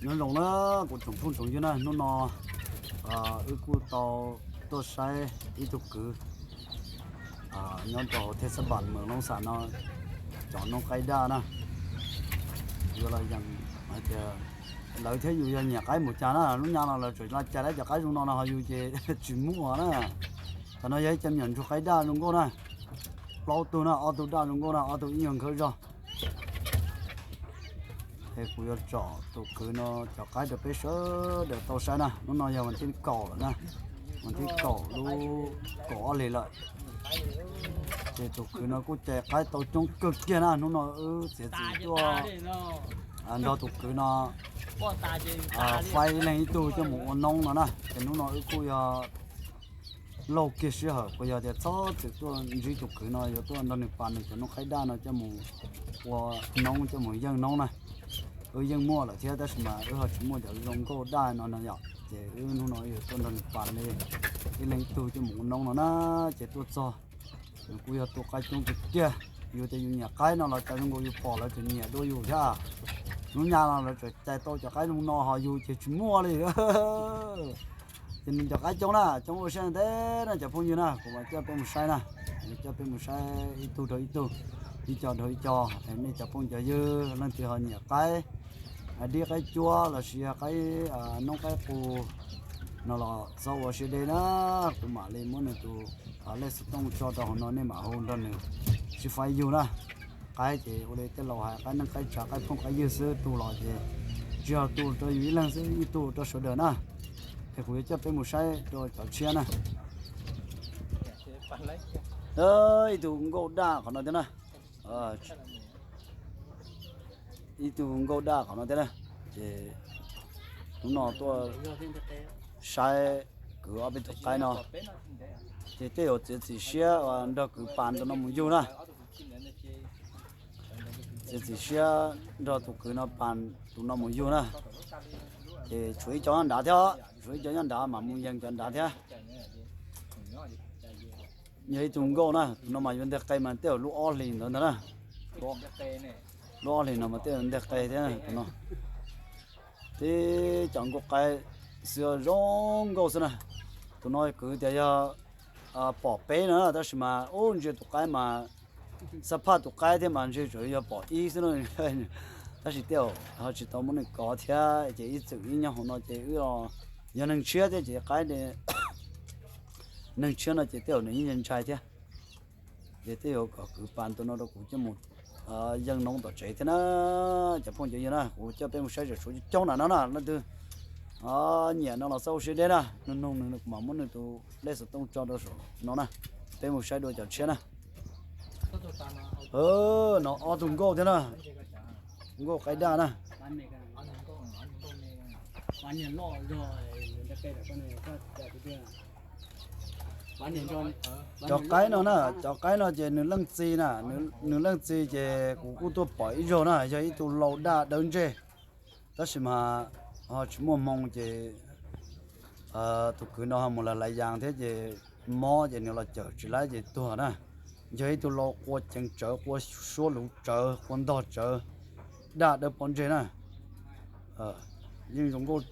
Nyob zoo na kuv tsoom phooj tsoom ywg na, hnub no wb kuj tau tuaj saib ib tug kwv nyob rau hauv Thej Xab Npas Mws Loob Xam no, cov noob qaib daj na. Yuav los yees hais tias lawv thiab yus yog nyiam qaib mus cas na, lub nyab no lawv tseem la cais lawv cov qaib zoo no no ho yus ces tsis muaj na. Tam no yog ib co me nyuam ntsuag qaib daj zoo nkauj na, plaub tug na, ob tug daj zoo nkauj na, ob tug ib nyuag nkhawb zog. Es kuv yuav tsom tus kwv no cov qaib rau peb sawv daws tau saib na. Hnub no yog vas thib kaum lawm na, vas thib kaum lub kaum ob hlis lawm. Ces tus kwv no kuj cais qaib tau coob kawg kiag na. Hnub no wb txiav txim tuaj nrog tus kwv no faib ib leeg ib tug coj mus ua noob no na. Ces hnub no wb kuj yog laug kiag sij hawm, puas yog tias txhob txwm tuaj ntsib tus kwv no, yuav tuaj nrog nws pas nws cov noob qaib daj no coj mus ua noob, coj mus yeej noob na. Wb yeej muaj lawm thiab tab sis mas wb ho tsis muaj cov zoo nkauj daj no no yom. Ces wb hnub no yuav tuaj nrog nws pas li ib leeg ib tug coj mus ua noob no na. Ces tuaj txog nws kuj yog tua qaib coob tiag tiag. Yus tias yus nyiam qaib no los cas zoo nkaus yus pom lawv tseem nyiam dua yus thiab. Lub nyab no lawv tseem cais tau cov qaib zoo no ho yus ces tsis muaj li. Ces nws cov qaib coob na, coob ua siab ntev na cov phooj ywg na, kuv mam coj peb mus saib na. Coj peb mus saib ib tug dhau ib tug, ib co dhau ib co. Nej cov phooj cov ywg leej twg ho nyiam qaib dib qaib cuab los sis yog qaib noob qaib qus no los txhob ua siab deb na. Kuv mam li muab nws tus lej xov tooj tso rau hauv no, nej mam hu nrog nws sib faib yug na. Qaib ces ua li tej laus hais, qaib neej qaib tsav, qaib phooj qaib ywg xwb, tu los ces tsis yog tu rau yus ib leeg xwb, yeej tu rau sawv daws na. Es kuv yuav coj peb mus saib rau cov tshiab na. Ib tug nkauj daj qhov no thiab na. Ib tug nkauj daj qhov no thiab na. Ces hnub no tuaj saib kwv ob peb tug qaib no, ces tej zaum txiav txim siab nrog kwv pas tus no mus yug na. Txiav txim siab nrog tus kwv no pas tus no mus yug na. Ces tshuav ib co nyob nrad thiab, tshuav ib co nyob nrad mas mus yees cov nrad thiab. Yog ib tug nkauj na, tus no mas yuav nteg qe mas tej zaum lub ob hlis ntawd ntag na. Lub ob hlis no mas tej zaum nteg qe thiab tus no. Tib cov nkauj qaib xwb zoo nkauj xwb na. Tus no kwv tias yog pom peb no tab sis mas ub ntsia tus qaib mas, xab phaj tus qaib thiab mas ntshe tsuas yog pom ib xwb no. Tab sis tej zaum ho tsis tau muab nws kov thiab ces ib txwm ib nyob hauv no ces wb yog neeg tshiab thiab ces qaib neeg tshiab no ces tej zaum nws yeej ntshai thiab. Ces tej zaum kom kwv pas tus no rau kuv coj mus yeej noob tom tsev thiab na. Cov phooj cov ywg na, kuv coj peb mus saib tsam suav coob na no na, leej twg nyiam no los txhob ua siab deb na, nug nug nws kuv mam muab nws tus lej xov tooj tso rau saum no na. Peb mus saib dua cov tshiab na. No ob tug nkauj thiab na, nkauj qaib daj na. Cov qaib no na, cov qaib no ces nws leej txiv na, nws leej txiv ces kuv kuj tuaj pom ib zaug na, yog ib tug lau daj dawb ntseg. Tab sis mas ho tsis muaj hmoo ces tus kwv no ho mus lawm lais yas thiab ces mob ces nws los cawm tsis laib ces tuag na. Yog ib tug lau qua ceev tsawv, qua suab luv tsawv, qua ntog tsawv, daj dawb pob ntseg na. Yeej zoo nkauj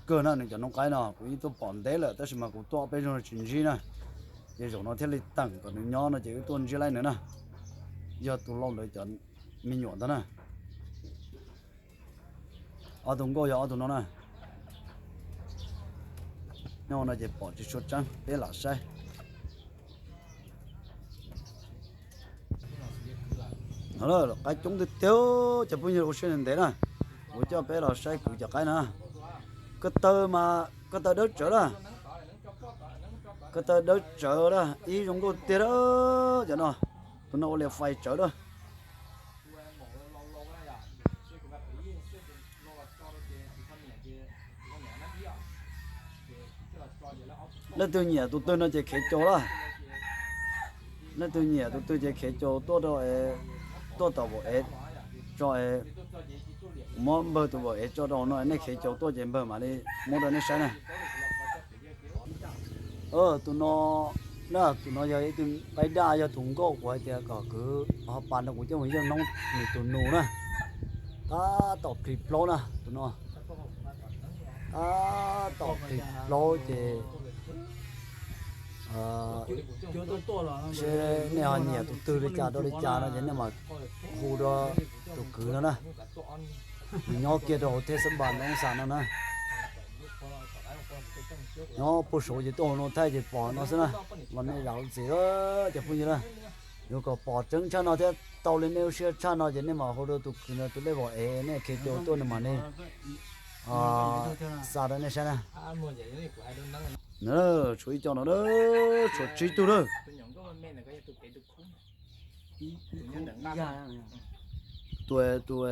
kawg na, nws cov noob qaib no kuv yeej tuaj pom ntev lawm tab sis mas kuv tuaj ob peb zaug no tsis ntsib na. Ces zaum no thiaj li teem kom nws nyob no ces wb tuaj ntsib laib nws na. Yog tus lau ntawd cov me nyuam ntag na. Ob tug nkauj yog ob tug no na. Nyob no ces pom tsis tshua tseeb, peb lam saib. Qaib coob tiag tiag, cov phooj ywg ua siab ntev na. Kuv coj peb los saib kwv cov qaib na. Ko taw mas ko taw dawb tsawv na. Ko taw dawb tsawv na, ib zoo nkauj tiag na. Cov no, tus no ua li fais tsawv na. Leej twg nyiam tus twg no ces khev caus lawm. Leej twg nyiam tus twg ces khev caus tuaj rau, tuaj tom vaum ev tso, muab npawg tus vaum ev tso rau no, nej khev caus tuaj ces npawg mam li muab rau nej saib na. Tus no, tus no yog ib tug qaib daj, yog tus nkauj kuv hais tias kom kwv ho pas nrog kuv coj mus yeej noob nws tus nus na. Tab tom plig plaub na tus no. Tab tom plig plaub ces seb nej ho nyiam tus twg li cas rau li cas no ces nej mam hu rau tus kwv no na. Nws nyob kiag rau hauv Thej Xab Npas Noob Xas no na. Nyob puag saud ces tuaj hauv no thaij ces pom no xwb na. Los nej zam lub txim cov phooj ywg na. Yuav kom pom tseeb tshaj no thiab tau li nej lub siab tshaj no ces nej mam hu rau tus kwv no tus lej vauv ev nej khe tua tuaj nws mam li xa rau nej saib na. Tshuav ib co no, tshuav tsib tug lawm. Tus, tus,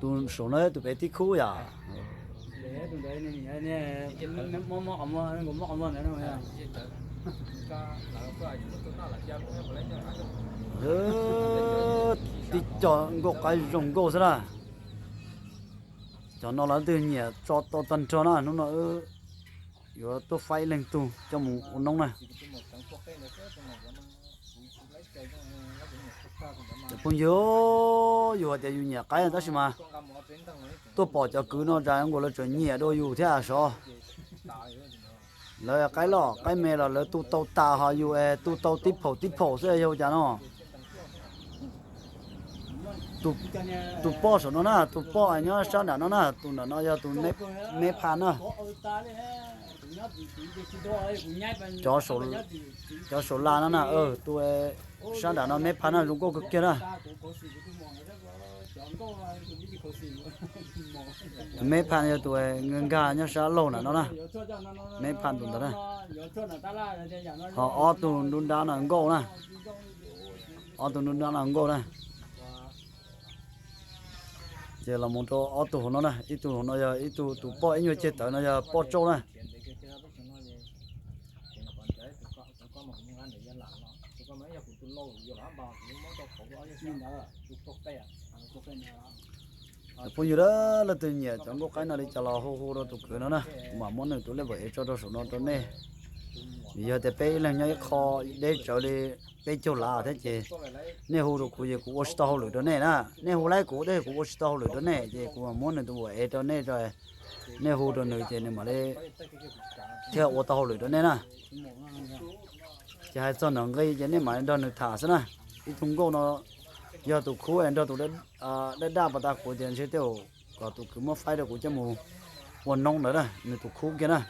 tus saum no tus pem tib khub yom. Tib co nkauj qaib zoo nkauj xwb na. Cov no los twb nyiam tso tau tag nrho na, hnub no wb yuav tuaj faib ib leeg tug coj mus ua noob na. Cov phooj ywg, yus hais tias yus nyiam qaib tab sis mas tuaj pom cov kwv no tas nkaus lawv tseem nyiam dua yus thiab sov. Lawv qaib loj qaib me los lawv tu tau tas, ho yus es tu tau tib phaum tib phaum xwb yog cas no. Tus poj saum no na, tus poj nyob sab nram no na, tus nram no yog tus me phas na. Cov saum las no na, tus sab nram no me phas na, zoo nkauj kawg kiag na. Tus me phas yog tus nkag nyob sab laug nram no na, me phas tus ntawd na. Ho ob tug nruab nrab no nkauj na, ob tug nruab nrab no nkauj na. Ces los mus rau ob tug hauv no na, ib tug hauv no yog ib tug tus poj ib nyuag ceg tawv no yog poj tsauj na. Cov phooj ywg, leej twg nyiam cov nkauj qaib no li cas los hu hu rau tus kwv no na, kuv mam muab nws tus lej vauv ev tso rau saum no rau nej. Vim yog tias peb ib leeg nyob ib qho deb tsawv li peb caug lav thiab ces nej hu rau kuv ces kuv ua tsis tau hauj lwm rau nej na. Nej hu laib kuv tab sis kuv ua tsis tau hauj lwm rau nej ces kuv mam muab nws tus vauv ev rau nej, nej hu rau nws ces nws mam li thiaj ua tau hauj lwm rau nej na. Ces hais txog nws nqi ces nej mam li nrog nws tham xwb na. Ib tug nkauj no yog tus khub nrog tus daj daj pas tas kuv tias ntshe tej zaum kom tus kwv muab faib rau kuv coj mus ua noob ntawd na, nws tus khub kiag na.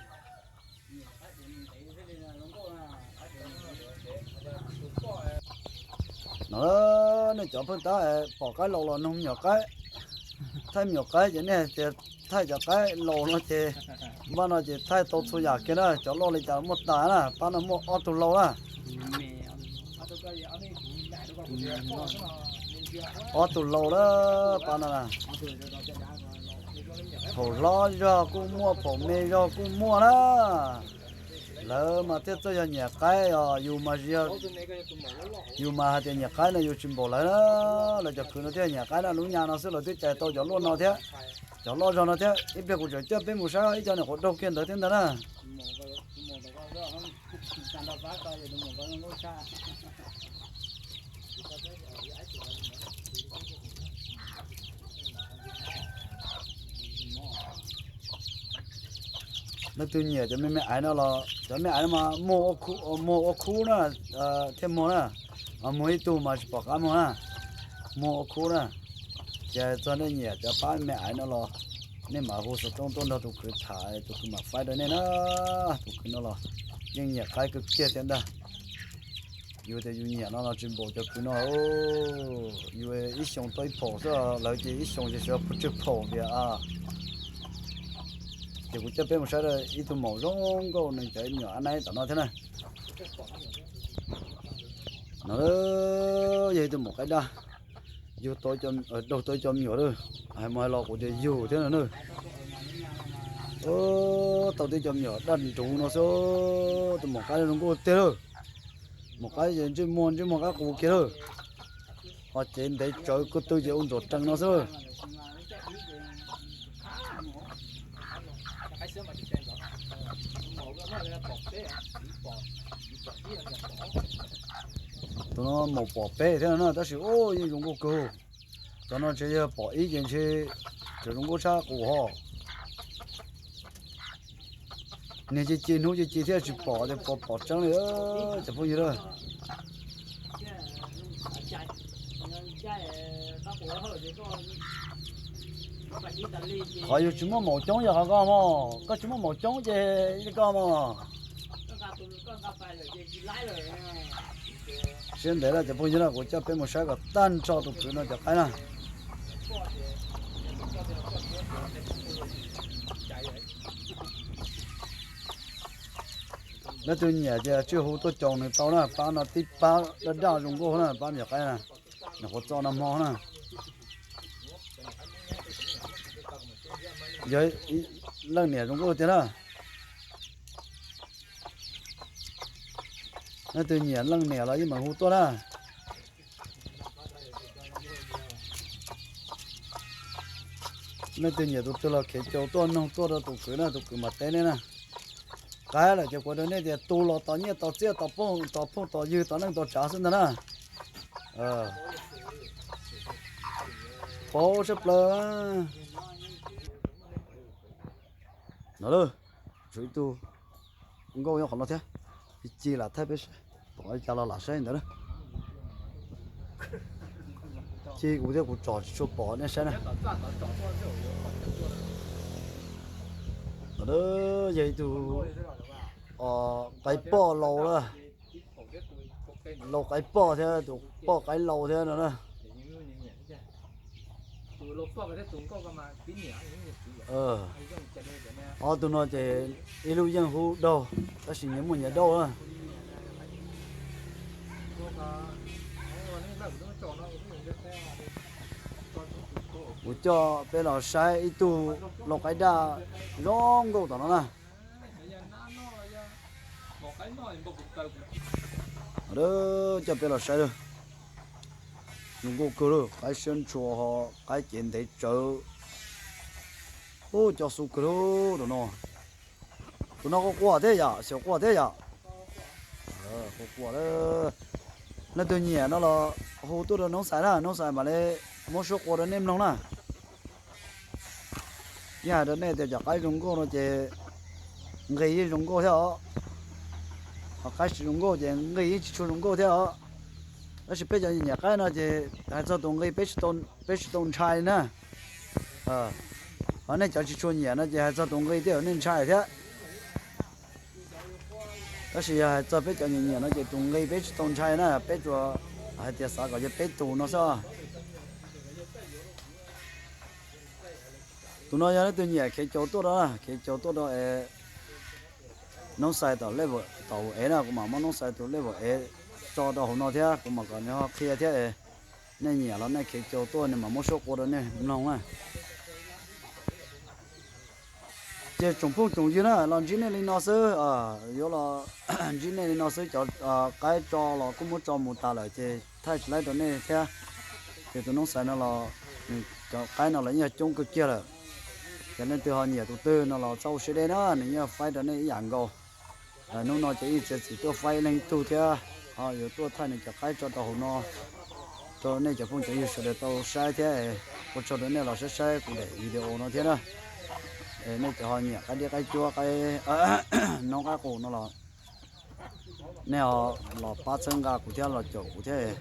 No, nej cov pheej tab pom qaib laus los nug me nyuam qaib, thaij me nyuam qaib ces nej hais tias thaij cov qaib laus no ces npaj no ces thaij tau txhua yam kiag na, cov loj li cas muaj tas na, pab no muaj ob tug laus na. Ob tug laus lawm pab no na. Phaum hlob zog kuj muaj, phaum me zog kuj muaj na. Lawv mas thiaj txawj yog nyiam qaib os, yus mas, yus mas hais tias nyiam qaib no yus tsis npaum lawv na. Lawv cov kwv no thiaj nyiam qaib na, lub nyam no xwb lawv twb cais tau cov luaj no thiab, cov loj zog no thiab. Ib pliag kuv tseem coj peb mus saib ib co nyuam qhuav daug kiag ntawd thiab ntag na. Leej twg nyiam cov me me aiv no los cov me aiv no mas muag ua khub na, thiaj muag na. Muag ib tug mas tsis pom qab muag na, muag ua khub na. Ces txog nej nyiam cov pab me aiv no los nej mam hu xov tooj tuaj nrog tus kwv tham, tus kwv mam faib rau nej na. Tus kwv no los yeej nyiam qaib kawg kiag thiab ntag. Yus tias yus nyiam no los tsis npaum cov kwv no. Yus ib xyoos tau ib phaum xwb, lawv ces ib xyoos ces sawv puas tsawg phaum tias. Ces kuv coj peb mus saib ib tug maum zoo nkauj nws cov me nyuam ab naib tom no thiab na. No yog ib tug maum qaib daj, yug tau, daug tau ib co me nyuam lawm. Hais mus hais los kuv tias yug thiab no na. Tau tib co me nyuam daj nruv no xwb, tus maum qaib zoo nkauj tiag lawm. Maum qaib ces ntsej muag ntsej muag qab qus kiag lawm. Ho cev ntev tsawv ko tw ces ua ntxuam rees no xwb. Tus no mus pom peb thiab no na, tab sis ub yeej zoo nkauj kawg. Cov no ntshe yog pom ib ces ntshe tseem zoo nkauj tshaj qus ho. Niag ci ci hnub ci ci thiaj tsis pom tias puas pom tseeb li, cov phooj ywg a. Qhov yus tsis muaj maum coob yog qhov koj mog, koj tsis muaj maum coob ces li koj mog. Siab ntev lawm cov phooj ywg na, kuv coj peb mus saib kom tag nrho tus kwv no cov qaib na. Leej twg nyiam ces tsij hu tuaj caum nws tau na, pab no tib pab daj daj zoo nkauj na, pab me nyuam qaib na, nyuam qhuav txo no hmo na. Yog leej niam zoo nkauj tiag na. Leej twg nyiam leej niam los yeej meem hu tuaj na. Leej twg nyiam tus twg los khev caum tuaj noog tuaj rau tus kwv na, tus kwv mam teb nej na. Qaib lawm ces kuv rau nej tias tu los tos nyiaj tos txiaj tos phooj tos ywg tos neej tos tsav xwb ntag na. Paub tshaj plaws. No, tshuav ib tug nkauj nyob qhov no thiab. Ci lam thaij peb saib, pom li cas los lam saib ntawd na. Ci kuv thiab kuv tsom tsis tshua pom nej saib na. Yog ib tug qaib poj laus na, laus qaib poj thiab tus poj qaib laus thiab no na. Ob tug no ces ib lub yeej hu daug, tab sis nyias muaj nyias dauj na. Kuv coj peb los saib ib tug lau qaib daj zoo nkauj tom no na. Coj peb los saib lawm. Zoo nkauj kawg lawm, qaib siab ntshua ho qaib cev ntev tsawv. Ub, coj xub kawg lawm tus no. Tus no quaj quaj thiab yom, xyaum quaj thiab yom. Quaj quaj lawm. Leej twg nyiam no los hu tuaj rau Noob Xais na, Noob Xais mam li muab suab qua rau nej mloog na. Yeej hais rau nej tias cov qaib zoo nkauj no ces nqi yeej zoo nkauj thiab os. Ho qaib tsis zoo nkauj ces nqi yeej tsis tshua zoo nkauj thiab os. Tab sis peb cov nyiam qaib no ces hais txog tus nqi peb tsis tau ntshai na. Ho nej cov tsis tshua nyiam no ces hais txog tus nqi tej zaum nej ntshai thiab. Tab sis yog hais txog peb cov nyiam nyiam no ces tus nqi peb tsis tau ntshai na, peb tsuas hais tias xav kom yog peb tus no xwb. Tus no yog leej twg nyiam khev caum tuaj rau, khev caum tuaj rau es Noob Xais tom level tom ev na, kuv mam muab Noob Xais tus level ev tso rau hauv no thiab kuv mam kom nws ho qhia thiab es nej nyiam los nej khev caum tuaj nws mam muab suab qua rau nej mloog na. Ces tsoom phooj tsoom ywg na, los ntsib nej li no xwb, yuav los ntsib nej li no xwb, cov qaib tso los kuj muab tso mus tas lawm ces thaij tsis laib rau nej thiab. Ces tus Noob Xais no los nws cov qaib no los yeej yog coob kawg kiag lawm. Ces leej twg ho nyiam tus twg no los txhob ua siab deb na, nws yeej faib rau nej ib yam nkaus. Hnub no ces yeej txiav txim tuaj faib ib leeg tug thiab, ho yuav tuaj thaij nws cov qaib tso rau hauv no rau nej cov phooj cov ywg sawv daws tau saib thiab. Ua tsaug rau nej los saib saib kuv daim video no thiab na. Nej cov ho nyiam qaib dib qaib cuab qaib noob qaib qus no los nej ho los pab txhawb nqa kuv thiab los caum kuv thiab.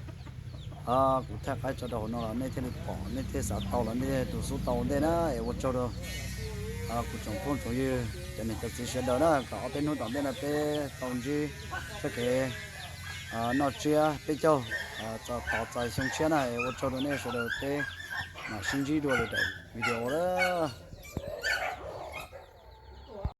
Kuv thaij qaib tso rau hauv no los nej thiaj li pom, nej thiaj xav tau los nej thiaj tus xub tau ua ntej na. Es ua tsaug rau kuv tsoom phooj tsoom ywg cov niam cov txiv sawv daws na, kom ob peb hnub tom ntej no peb tau ntsib txoj kev noj tsiab peb caug, txog txais xyoo tshiab na. Es ua tsaug rau nej sawv daws, peb mam sib ntsib dua lwm daim video lawm.